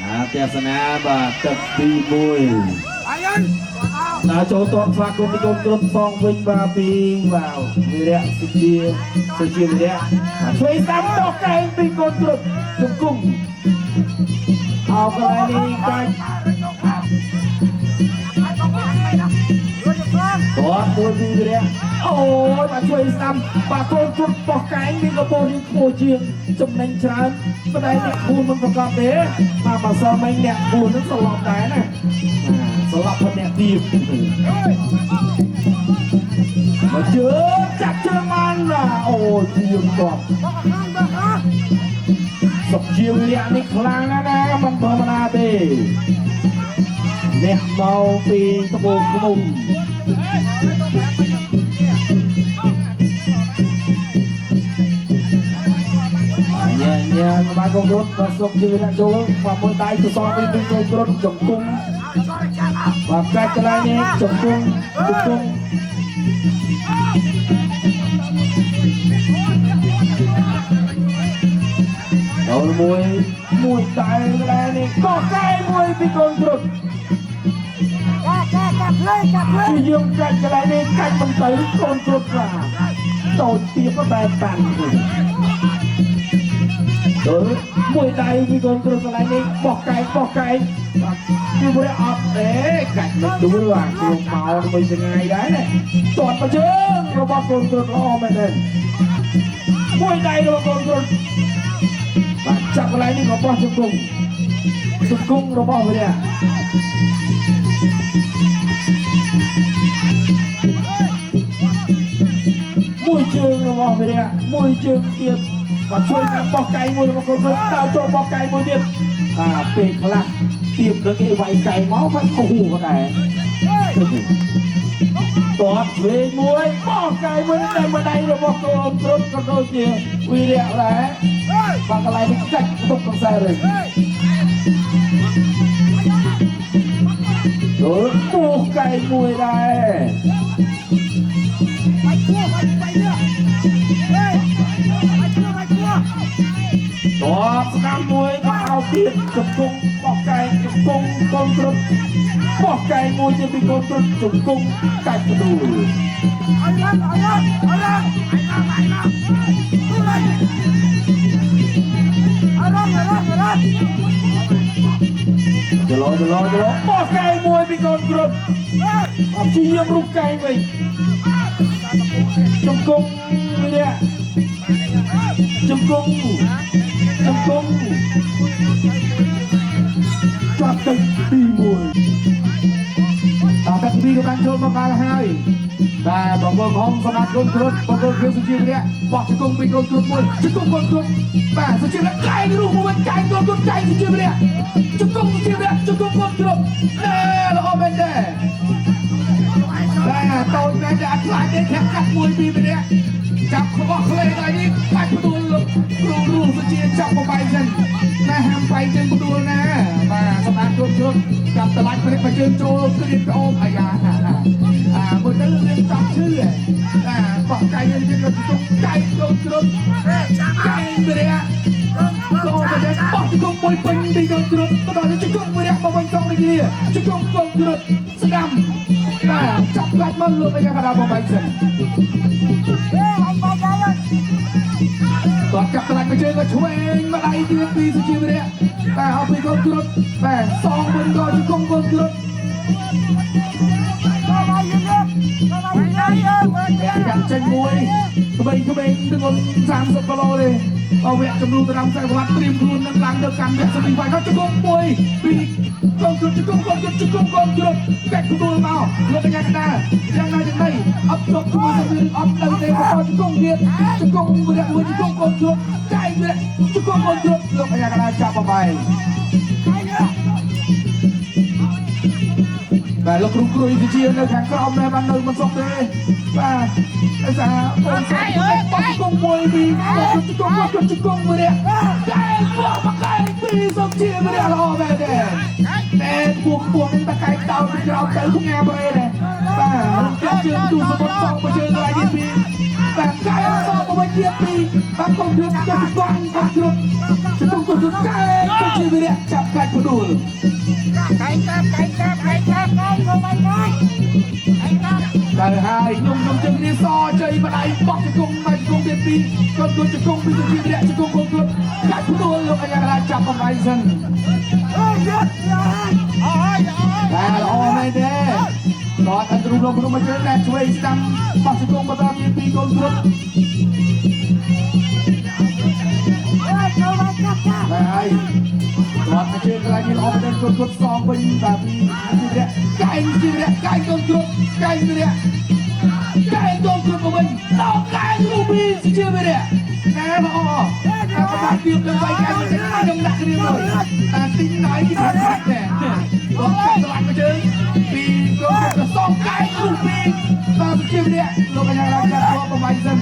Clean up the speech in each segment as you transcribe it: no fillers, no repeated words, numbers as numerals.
អាទស្សនាបាទទឹកទី1ដល់ចូលតបស្វាគមន៍ពីកូនក្រុមសងវិញបាទពីបាទវីរៈសុជាសុជាវីរៈបាទជួយតាមតោះកែងពីកូនក្រុមជង្គង់អោកន្លែងនេះកាច់គាត់មួយពីវីរៈអូយបាទជួយស្ដាំបាទកូនក្រុមបោះកែងមានកម្ពស់រៀងខ្ពស់ជាងចំណេញច្រើនប៉ុន្តែអ្នកគូមិនប្រកបទេបាទបើសិនមិញអ្នកគូនឹងសន្លប់ដែរណាបាទសន្លប់ផងអ្នកទៀប មកជើងចាប់ជើងបានណាអូជាងគាត់សុកជាវិរៈនេះខ្លាំងណាស់ណាមិនធម្មតាទេអ្នកមកពីត្បូងឃ្មុំញ៉ាញ៉ាបាយកងរត់បាទសុកជាវិរៈចូលបាទមួយដៃទៅសងពីកងរត់ជង្គង់បាទកាច់កន្លែងនេះជង្គង់ជង្គង់ ដល់មួយមួយតែកន្លែងនេះក៏កែមួយពីកូនគ្រុតជាយើងកាច់កន្លែងនេះកាច់មិនទៅកូនគ្រុតបាទតូចទៀបបែបតាន់ដល់មួយដៃពីកូនគ្រុតកន្លែងនេះបោះកែបោះកែបាទគឺវាអត់ទេកាច់មិនដួលបាទគឺមកមួយចងាយដែរណាទាត់មកជើងរបស់កូនគ្រុតល្អមែនទេមួយដៃរបស់កូនគ្រុត បាទចាប់កន្លែងនេះរបស់ជង្គង់ជង្គង់របស់វិរៈមួយជើងរបស់វិរៈមួយជើងទៀតបាទជួយការបោះកែងមួយរបស់កូនគ្រុតដើរចូលបោះកែងមួយទៀតបាទពេលខ្លះទៀបនឹងគេវាយកែងមកមិនខុសហួរដែរតតឆ្វេងមួយបោះកែងមួយតែម្ដាយរបស់កូនគ្រុតក៏ដូចជាវីរៈដែរ បាទកន្លែងនេះកាច់ទុកកខ្សែរឹងចូលពោះកែងមួយដែរតបស្ដាំមួយក៏អោទៀតជង្គង់បោះកែងជង្គង់កូនគ្រុតបោះកែងមួយទៀតពីកូនគ្រុតជង្គង់កាច់ផ្ដួលចលោចលោចលោបោះកែងមួយពីកូនគ្រុតអត់ជាយាមរូបកែងវិញជង្គង់ម្នាក់ជង្គង់ជង្គង់ចាប់ទឹកទី1 តទឹកទីកំបានចូលមកដល់ហើយបាទបងប្អូនខំសម្រាប់កូនគ្រុតបងប្អូនគ្រឿងសុជីវរៈបោះជង្គង់ពីកូនគ្រុតមួយជង្គង់កូនគ្រុតបាទសុជីវរៈកែងរូបមួយកែងកូនគ្រុតកែងសុជីវរៈជង្គង់សុជីវរៈជង្គង់កូនគ្រុតណែល្អមែនទេបាទតូចមែនតែអត់ខ្លាចទេធាក់កាត់មួយពីរម្នាក់ចាប់ក្បោះក្លេកន្លែងនេះបាច់ផ្ដួលលោកគ្រូគ្រូសុជាចាប់បបាយសិនតែហាមបាយជើងផ្ដួលណាបាទសម្រាប់កូនគ្រុតចាប់តឡាច់ព្រិចមកជើងចូលគ្រៀតក្អូបអាយ៉ាអាមួយទៅរៀងចប់ឈឺបាទបោះកែងយើងក៏ជុកកែងកូនគ្រុតកែងវិរៈក៏មិនដែរបោះជង្គង់មួយពេញពីកូនគ្រុតក៏ដល់ជង្គង់វិរៈមកវិញកងនេះគ្នាជង្គង់កូនគ្រុតស្ដាំបាទចាប់កាច់មកលោកឯងកដាបបាយសិន គាត់កាប់ផ្លាច់មកជើងក៏ឆ្វេងមកដៃទៀតពីសុជីវរៈបាទអស់ពីកូនគ្រុតបាទសងវិញក៏ជង្គង់កូនគ្រុតកាត់ចេញមួយក្មេងក្មេងទងន់30គីឡូទេអវគ្គចំនួន5សែនវ៉ាត់ត្រៀមខ្លួននឹងឡើងទៅកាន់វគ្គសមីហ្វាយក៏ជង្គង់មួយពីកូនគ្រុតជង្គង់កូនគ្រុតជង្គង់កូនគ្រុតកាច់ផ្ដួលមកលោកកញ្ញាកដាយ៉ាងណាយ៉ាងណីអត់ជប់ជាមួយសមីអត់ទៅទេក៏ជង្គង់ទៀតជង្គង់វិរៈមួយជង្គង់កូនគ្រុតកែងវិរៈជង្គង់កូនគ្រុតលោកកញ្ញាកដាចាប់បបាយ បាទលោកគ្រូគ្រុយវិជានៅខាងក្រោមដែរបាននៅមិនសុខទេបាទដោយសារអូនសុខបោះជង្គង់មួយពីជង្គង់ជង្គង់មួយរៈកែបោះមកកែពីសុខជាមួយរៈល្អមែនទេតែពួកពួកនឹងតកែដោពីក្រោមទៅផ្ងាប្រេដែរបាទចាប់ជើងទូសមុទ្រសងមកជើងកន្លែងនេះពី បាទកែសមកវិញទៀតពីបាទកុំគ្រុបទៅកងកុំគ្រុបជង្គង់កុំគ្រុបកែទៅជាវីរៈចាប់កាច់ផ្ដួល កែកាប់កែកាប់កែកាប់កែកុំបាយកែកែកាប់ ទៅហើយខ្ញុំជិះគ្នាសជ័យម្ដាយបោះជង្គង់មកជង្គង់ទៀតពីកូនគ្រុបជង្គង់ពីជាវីរៈជង្គង់កុំគ្រុបកាច់ផ្ដួលលោកអញ្ញាកលាចាប់បំៃសិន អើយយត់អើយអើយ បាទល្អមែនទេគាត់អន្តរុំលោកនោះមកជើងតែជួយស្ដាំបោះជង្គង់បន្តទៀតពីកូនគ្រុប អើយកុំបាយកកាប់កាប់ បាទហើយគាត់មកជើងកន្លែងនេះល្អមែនទែនកូនគ្រុបសងវិញបាទពីជីវរៈកែងជីវរៈកែងកូនគ្រុបកែងវីរៈកែងកូនគ្រុបមកវិញដល់កែងរូបីជីវរៈណែល្អតែបាទទៀតនឹងវាយកែងមកខ្ញុំដាក់គ្នាមួយអាទីណៃគេថាបាច់ដែរគាត់កាត់ស្លាច់មកជើងពីកូនគ្រុបសងកែងរូបីបាទជីវរៈលោកអញ្ញារាចាត់ប្រមាញ់សិន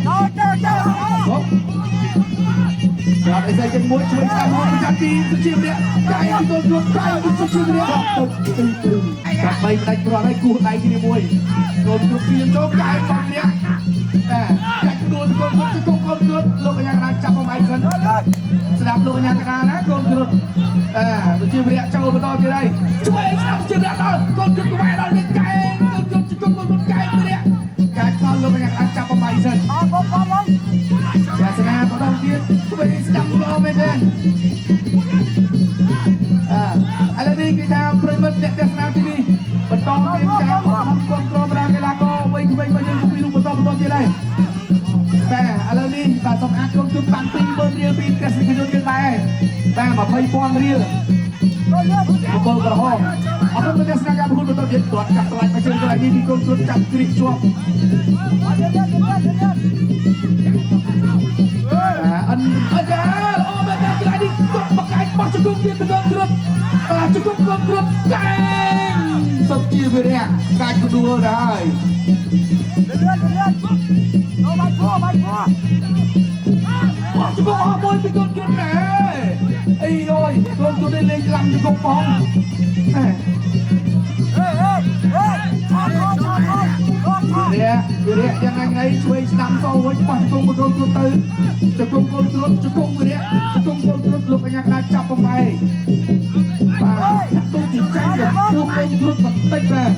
ចូលចូលចូល ហូបាទអីស្អីចឹងមួយជួយស្ដាប់មកចាត់ពីសុជាម្នាក់កាយកូនគ្រុបកាយសុជាម្នាក់ ទឹកទី2 កាត់បីផ្ដាច់គ្រាប់ហើយគោះដៃគ្នាមួយកូនគ្រុបជាចូលកាយបាក់ម្នាក់តែកាច់ដួលកូនគ្រុបទៅកូនគ្រុបលោកកញ្ញាកណាចាប់បំឯងសិនស្ដាប់លោកកញ្ញាកណាណាកូនគ្រុបអើសុជាម្នាក់ចូលបន្តទៀតហើយជួយស្ដាប់សុជាម្នាក់ដល់កូនគ្រុបក្បែរដល់នេះកែកូនគ្រុបជង្គង់កូនគ្រុបកែម្នាក់កាច់ដល់លោកកញ្ញាកណាចាប់បំឯងសិន អបបប សាសនាបន្តទៀតជួយស្ដាប់ល្អមែនទេអើឥឡូវនេះគឺថាប្រិមិត្តអ្នកទស្សនាទីនេះបន្តមានការខំគ្រប់គ្រងប្រាកីឡាករវ័យក្មេងរបស់យើងពីរូបបន្តបន្តទៀតហើយបាទឥឡូវនេះបាទសូមអាចក្រុមជុំបាន20000រៀលពីទស្សនិកជនយើងដែរបាទ20000រៀល ចូលលឿន បង្គោលក្រហមអរគុណទស្សនាការប្រកួតបន្តទៀតគាត់កាត់ថ្លៃមកជើងកន្លែងនេះពីកូនគ្រុបចាប់គ្រីកជាប់ លឿនលឿនលឿនលឿន អិនអាចារល្អមែនតើកន្លែងនេះគាត់បកាច់បោះជង្គង់ទៀតទៅកូនគ្រុបបាទជង្គង់កូនគ្រុបកែងសុខជាវីរៈកាច់ផ្ដួលដែរ លឿនលឿនចូលបាយកបាយក បោះជង្គង់អស់មួយពីកូនគ្រុបណែអីអើយកូនគ្រុបនេះលេងឡាំជង្គង់ផងណែ ហេហេហេឆាឆាឆាឆាឆា វីរៈវីរៈយ៉ាងណាថ្ងៃជួយស្ដាំសវិញបោះជង្គង់កូនគ្រុបទៅជង្គង់កូនគ្រុបជង្គង់វីរៈជង្គង់កូនគ្រុបលោកអញ្ញាកណាចាប់បំបែកបាទទូទីចាញ់ទៅកូនគ្រុបបន្តិចបាទ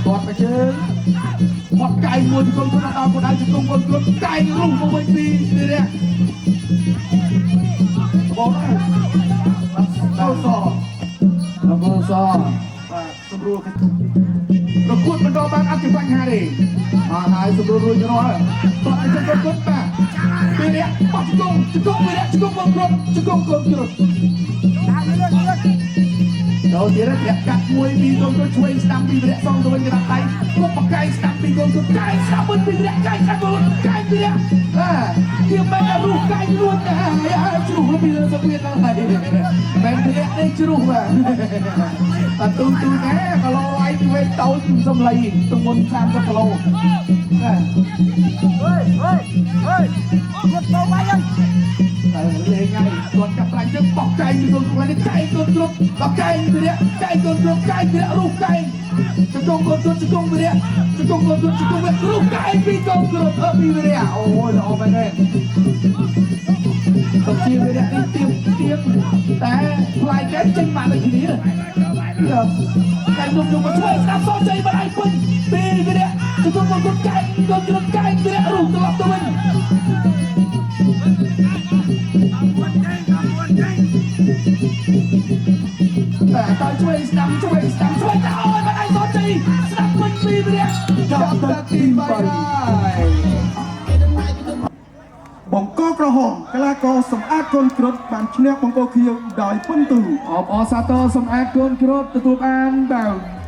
គាត់មកជើងគាត់កែងមួយជង្គង់គាត់ដល់គាត់ដល់ជង្គង់គាត់គាត់កែងរុះមកវិញពីវីរៈបងដល់ស អង្គលស បាទសម្រួលប្រកួតបន្តបានអត់ជាបញ្ហាទេអស់ហើយសម្រួលរួចរាល់គាត់ឲ្យជង្គង់គាត់បាទវីរៈបោះជង្គង់ជង្គង់វីរៈជង្គង់គាត់គ្រប់ជង្គង់គាត់គ្រប់ លឿនលឿន ចូលទៀតធាក់កាត់មួយពីកូនគាត់ជួយស្ដាំពីវីរៈសងទៅវិញកណ្ដាប់ដៃគប់បកែងស្ដាំពីកូនគាត់កែងស្ដាំវិញពីវីរៈកែងស្ដាំវិញកែងវីរៈបាទទៀមមែនតែរុះកែងរួចណាហើយជ្រុះពីលើសពៀនដល់ហើយមែនធ្លាក់នេះជ្រុះបាទបាទទូទូណាគីឡូឡៃពីវេតូចសំឡីទម្ងន់30គីឡូបាទ ហេហេហេយត់ចូលបាយហ្នឹង តែលេងហើយគាត់កាត់ត្រាញ់ជើងបោះកែងពីកូនគាត់នេះកែងកូនគ្រប់ដល់កែងវីរៈកែងកូនគ្រប់កែងវីរៈរុះកែងជង្គង់កូនគ្រប់ជង្គង់វីរៈជង្គង់កូនគ្រប់ជង្គង់វីរៈរុះកែងពីកូនគ្រប់អឺពីវីរៈអូយល្អមែនទេសុជាវីរៈនេះទៀមទៀមតែផ្លាយកែចេញមកដូចគ្នាតែนุ่มៗមកជួយស្ដាប់សជ័យមិនឲ្យពេញពីវីរៈជង្គង់កូនគ្រប់កែងកូនគ្រប់កែងវីរៈរុះត្រឡប់ទៅវិញ តែតើជួយស្ដាំជួយស្ដាំជួយទៅឲ្យមិនឲ្យសជ័យស្ដាប់វិញពីវីរៈចាប់ទឹកទី3ហើយ បង្គោលក្រហមកីឡាករសម្អាតកូនគ្រុតបានឈ្នះបង្គោលខៀវដោយពិន្ទុ អបអរសាទរសម្អាតកូនគ្រុតទទួលបានបាទ